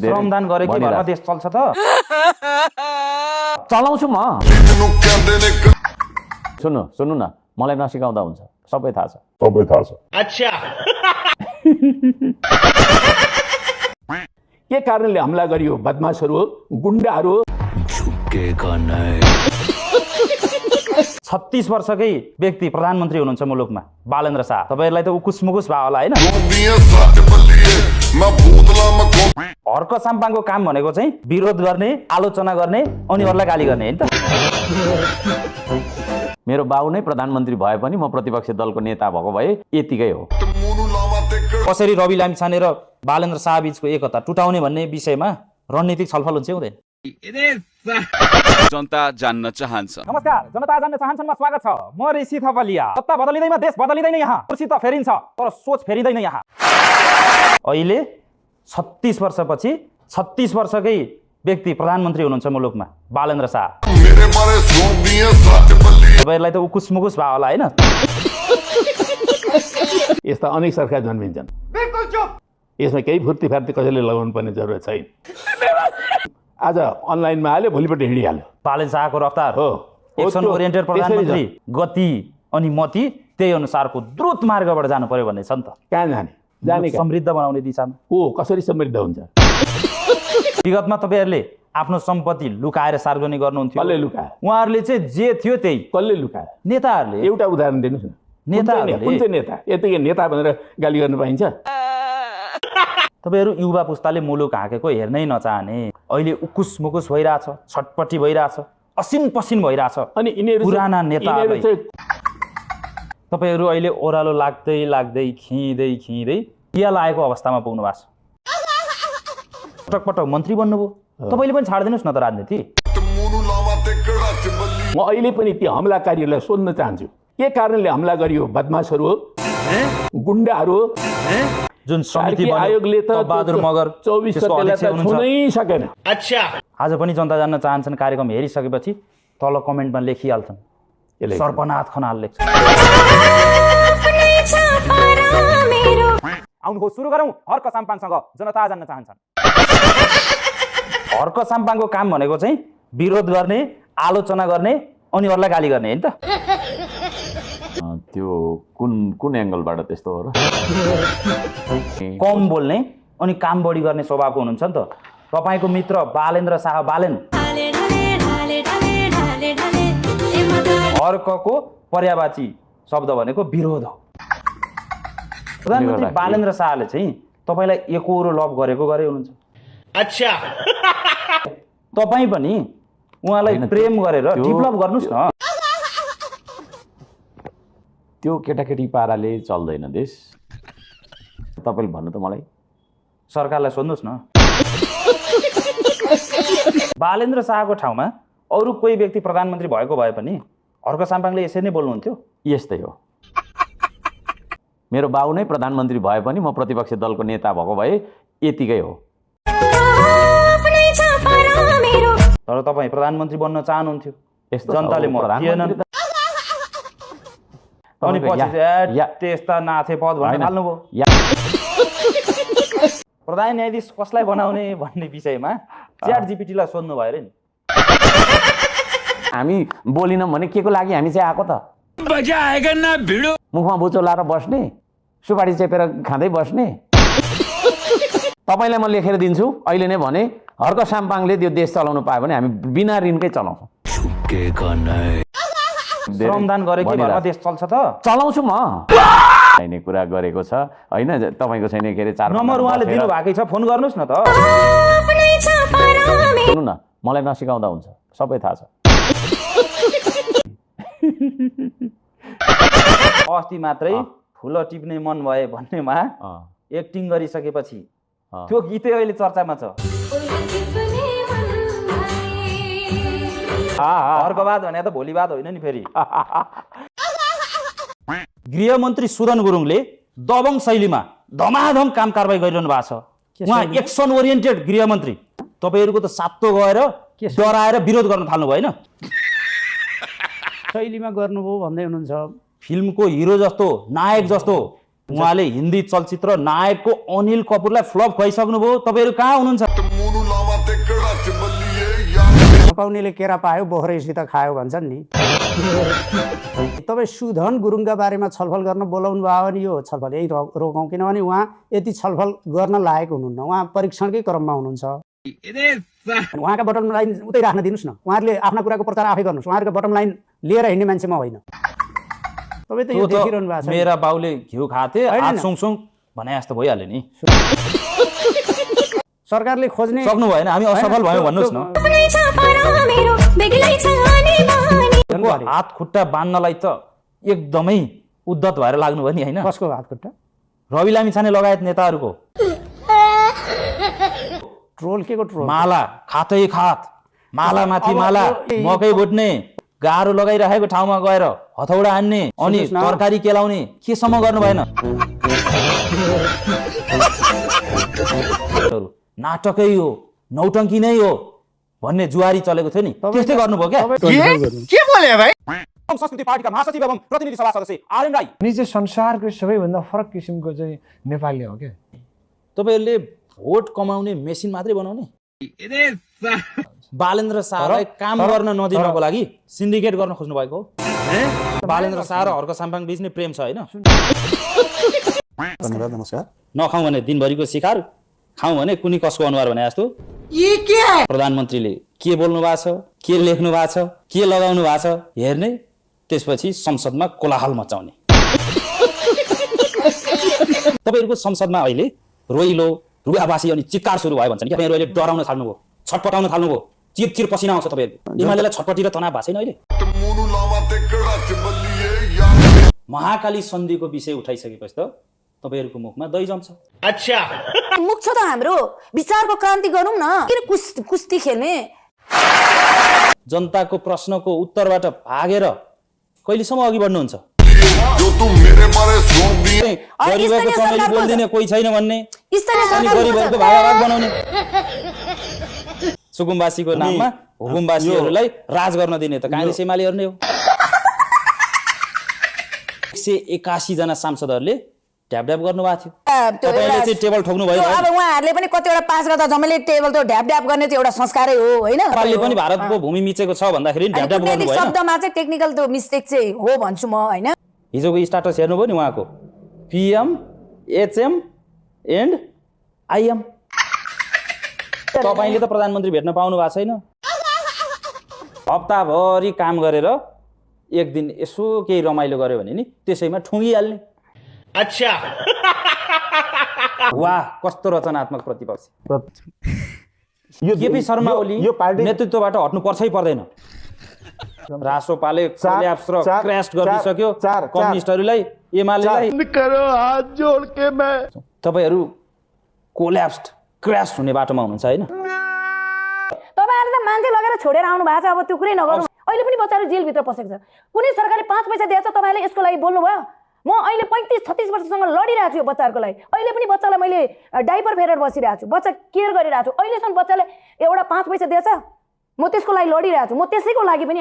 श्रमदान गरेकै भरमा देश चल्छ त। चलाउँछु म। सुन्नु न, मलाई नसिकाउँदा हुन्छ, सबै थाहा छ। अच्छा। के कारणले हमला गरियो? बदमाशहरू हो, गुण्डाहरू हो। 36 वर्षकै व्यक्ति प्रधानमन्त्री हुनुहुन्छ मुलुकमा, बालेन्द्र शाह। तपाईहरुलाई त उकुस मुकुस भयो होला हैन? हर्क साम्पाङको काम भनेको चाहिँ विरोध गर्ने, आलोचना गर्ने, उनीहरुलाई गाली गर्ने हैन त? मेरो बाउ नै प्रधानमन्त्री भए पनि म प्रतिपक्ष दलको नेता भएको भए यतिकै हो। कसरी रवि लामिछाने र बालेन्द्र शाह बीचको एकता टुटाउने भन्ने विषयमा रणनीतिक छलफल हुन्छ हुँदैन? जनता जान्न चाहन्छ। नमस्कार, जनता जान्न चाहन्छनमा स्वागत छ। म ऋषि थपलिया। सत्ता बदलिँदैमा देश बदलिँदैन, यहाँ कुर्सी त फेरिन्छ तर सोच फेरिँदैन। यहाँ अहिले 36 वर्षपछि 36 वर्षकै व्यक्ति प्रधानमन्त्री हुनुहुन्छ मुलुकमा, बालेन्द्र शाह। तपाईहरुलाई त उकुस मुकुस भयो होला हैन? यस्ता अनेक सरकार जन्मिन्छन्। बिल्कुल चुप। यसमा केही फुर्ती फार्ती कसैले लगाउनु पर्ने जरुरत छैन। आज अनलाइनमा हाल्यो, भोलिपल्ट हिँडिहाल्यो। बालेन्द्र शाहको रफ्तार हो, एक्सन ओरिएन्टेड प्रधानमन्त्री, गति अनि मति त्यही अनुसारको द्रुत मार्गबाट जानु पर्यो भन्ने छ नि त। कहाँ जाने समृद्ध बनाउने दिशामा। कसरी समृद्ध हुन्छ? विगतमा तपाईहरुले आफ्नो सम्पत्ति लुकाएर सार्वजनिक गर्नुहुन्थ्यो। कसले लुकायो? उहाँहरूले चाहिँ जे थियो त्यही। कसले लुकायो? नेताहरूले। एउटा उदाहरण दिनुहोस् न। नेताहरूले। कुन चाहिँ नेता? यतिकै नेता भनेर गाली गर्न पाइन्छ? तपाईहरु युवा पुस्ताले मुलुक हाँकेको हेर्नै नचाहने, अहिले उकुस मुकुस भइरहेछ, छटपटी भइरहेछ, असिन पसिन भइरहेछ। अनि यिनीहरू पुराना नेताहरूलाई तपाईहरु अहिले ओह्रालो लाग्दै लाग्दै खिँदै किया लागेको अवस्थामा पुग्नु भएको छ। पटक पटक मन्त्री बन्नुभयो, तपाईले पनि छाड्दिनुस् न त राजनीति। म अहिले पनि ती हमलाकारीहरूलाई सोध्न चाहन्छु, के कारणले हमला गरियो? बदमाशहरू हो, गुण्डाहरू हो। जुन समिति आयोगले त बहादुर मगर 24 गतेलाई छुनै सकेन। अच्छा। आज पनि जनता जान्न चाहन्छन् कार्यक्रम हेरिसकेपछि तल कमेन्टमा लेखिहाल्छन्, सर्पनाथ खनाल लेख्छ। आउनुहोस् सुरु गरौँ हर्क साम्पाङसँग जनता जान्न चाहन्छन्। हर्क साम्पाङको काम भनेको चाहिँ विरोध गर्ने, आलोचना गर्ने, उनीहरुलाई गाली गर्ने हैन त? त्यो कुन एंगलबाट त्यस्तो हो र? कम बोल्ने अनि काम बढी गर्ने स्वभावको हुनुहुन्छ नि त। तपाईको मित्र बालेन्द्र शाह बालेन हर्कको पर्यायवाची शब्द भनेको विरोध हो। प्रधानमन्त्री बालेन्द्र शाहले चाहिँ तपाईलाई एकोरो लभ गरेको गरे हुनुहुन्छ। अच्छा। तपाई पनि उहाँलाई प्रेम गरेर डेभलप गर्नुस् न। त्यो केटाकेटी पाराले चल्दैन देश। तपाईले भन्नु त मलाई। सरकारलाई सोध्नुस् न। बालेन्द्र शाहको ठाउँमा अरु कोही व्यक्ति प्रधानमन्त्री भएको भए पनि हर्क साम्पाङले यसरी नै बोल्नुहुन्थ्यो? यस्तै हो। मेरो बाउ नै प्रधानमन्त्री भए पनि म प्रतिपक्ष दलको नेता भएको भए यतिकै हो। तर तपाई प्रधानमन्त्री बन्न चाहनुहुन्थ्यो, जनताले मत दिएनन्। अनि पछि त्यस्ता नाथे पद भन्न थाल्नुभयो। प्रधान न्यायाधीश कसलाई बनाउने भन्ने विषयमा च्याट जीपीटीलाई सोध्नु भयो रे नि। हामी बोलिनौँ भने के को लागि हामी चाहिँ आएको त? मुखमा बुचो लाएर बस्ने, सुपारी चेपेर खाँदै बस्ने। तपाईलाई म लेखेर दिन्छु अहिले नै भने, हर्क साम्पाङले त्यो देश चलाउनु पायो भने हामी बिना ऋणकै चलाउँछौँ। श्रमदान गरेकै भरमा देश चल्छ त। चलाउँछु म। चाहिने कुरा गरेको छ हैन? तपाईको छैन के अरे 4 नम्बर उहाँले दिनु भएकै छ, फोन गर्नुस् न त। सुन्नु न, मलाई नसिकाउँदा हुन्छ, सबै थाहा छ। अस्ति मात्रै फुल टिप्ने मन भए भन्नेमा एक्टिङ गरिसकेपछि त्यो गीतै अहिले चर्चामा छ। अर्को बात भने त भोलि बात होइन नि फेरि। गृहमन्त्री सुदन गुरुङले दबङ शैलीमा धमाधम काम कारबाही गरिरहनु भएको छ। उहाँ एक्सन ओरिएन्टेड गृहमन्त्री। तपाईहरुको त सातो गएर डराएर विरोध गर्न थाल्नु भयो हैन? शैलीमा गर्नुभयो भन्दै हुनुहुन्छ। फिल्मको हिरो जस्तो, नायक जस्तो उहाँले हिन्दी चलचित्र नायकको अनिल कपुरलाई फ्लप खुवाइसक्नुभयो। तपाईँहरू कहाँ हुनुहुन्छ? पकाउनेले केरा पायो बोहरैसित खायो भन्छन् नि। तपाईँ सुधन गुरुङका बारेमा छलफल गर्न बोलाउनु भयो भने यो छलफल यही रोकौँ, किनभने उहाँ यति छलफल गर्न लायक हुनुहुन्न, उहाँ परीक्षणकै क्रममा हुनुहुन्छ। उहाँका बटम लाइन उतै राख्न दिनुहोस् न, उहाँहरूले आफ्ना कुराको प्रचार आफै गर्नुहोस्, उहाँहरूको बटम लाइन लिएर हिँड्ने मान्छे म होइन। तपाईँ त यो देखिरहनु भएको छ। मेरा बाउले घिउ खाथे हात सुङसुङ भने जस्तो भइहाल्यो नि। सरकारले खोज्ने सक्नु भएन, हामी असफल भयौँ भन्नुहोस् न। हात खुट्टा बान्नलाई त एकदमै उद्धत भएर लाग्नु भयो नि, होइन? कसको हात खुट्टा? रवि लामिछाने लगायत नेताहरूको ट्रोल के को ट्रोल? माला खातै खात, माला माथि माला, मकै भुट्ने, गाह्रो लगाइरहेको ठाउँमा गएर हथौडा हान्ने अनि तरकारी केलाउने केसम्म गर्नु भएन? नाटकै हो, नौटङ्की नै हो भन्ने जुवारी चलेको थियो नि, त्यस्तै गर्नुभयो क्या? के बोले भाइ? संस्कृति पार्टीका महासचिव एवं प्रतिनिधि सभा सदस्य आर्यन राई अनि चाहिँ संसारको सबैभन्दा फरक किसिमको चाहिँ नेपाली हो क्या। तपाईँहरूले भोट कमाउने मेसिन मात्रै बनाउने? बालेन्द्र शाहलाई काम गर्न नदिनको लागि सिन्डिकेट गर्न खोज्नु भएको हो? बालेन्द्र शाह र हर्क साम्पाङ बीच नै प्रेम छ, होइन? नमस्कार। नखाउँ भने दिनभरिको शिकार, खाउँ भने कुनै कसको अनुहार भने जस्तो। प्रधानमन्त्रीले के बोल्नु भएको छ, के लेख्नु भएको छ, के लगाउनु भएको छ हेर्ने, त्यसपछि संसदमा कोलाहल मचाउने। तपाईँहरूको संसदमा अहिले रोइलो रुवाबासी अनि चित्कार सुरु भयो भन्छ नि। तपाईँहरू अहिले डराउन थाल्नुभयो, छटपटाउन थाल्नुभयो, चिर पसिना आउँछ तपाईँहरू। एमालेलाई छटपटी र तनाव भएको छैन अहिले? महाकाली सन्धिको विषय उठाइसकेपछि त तपाईँहरूको मुखमा दही जम्छ। अच्छा मुख छ त हाम्रो, विचारको क्रान्ति गरौँ न, किन कुस्ती खेल्ने? जनताको प्रश्नको उत्तरबाट भागेर कहिलेसम्म अघि बढ्नुहुन्छ? गरिबको चमेली बोल्दिने कोही छैन भन्ने, अनि गरिबहरूको भागाभाग बनाउने, सुकुम्बासीको नाममा हुकुमबासीहरूलाई राज गर्न दिने त काङ्ग्रेस एमालेहरू नै हो। 181 जना सांसदहरूले ढ्याप ढ्याप गर्नु भएको थियो, तपाईँले चाहिँ टेबल ठोक्नु भयो। अब उहाँहरूले पनि कतिवटा पास गर्दा जम्मैले टेबल त ढ्याप ढ्याप गर्ने चाहिँ एउटा संस्कारै हो, होइन? नेपालले पनि भारतको भूमि मिचेको छ भन्दाखेरि ढ्याप ढ्याप गर्नु भयो। शब्दमा चाहिँ टेक्निकल त्यो मिस्टेक चाहिँ हो भन्छु म, होइन? हिजोको स्टाटस हेर्नुभयो नि उहाँको, PM, HM एन्ड IM। तपाईँले त प्रधानमन्त्री भेट्न पाउनु भएको छैन। हप्ताभरि काम गरेर एक दिन यसो केही रमाइलो गर्यो भने नि त्यसैमा ठुङ्गिहाल्ने। अच्छा वाह, कस्तो रचनात्मक प्रतिपक्ष! केपी शर्मा ओली नेतृत्वबाट हट्नु पर्छै पर्दैन? रासोपाले कोल्याप्स र क्र्याश गरिसक्यो कम्युनिस्टहरूलाई, एमालेलाई। तपाईँहरू कोल्याप्स्ड क्र्याश हुने बाटोमा हुनुहुन्छ, होइन? तपाईँहरूले त मान्छे लगेर छोडेर आउनु भएको छ, अब त्यो कुरै नगरौँ। अहिले पनि बच्चाहरू जेलभित्र पसेको छ, कुनै सरकारले 5 पैसा दिएछ तपाईँहरूले यसको लागि बोल्नुभयो? म अहिले 35-36 वर्षसँग लडिरहेको छु यो बच्चाहरूको लागि। अहिले पनि बच्चालाई मैले डाइपर फेरेर बसिरहेको छु, बच्चा केयर गरिरहेको छु। अहिलेसम्म बच्चाले एउटा 5 पैसा दिएछ, म त्यसको लागि लडिरहेको छु, म त्यसैको लागि पनि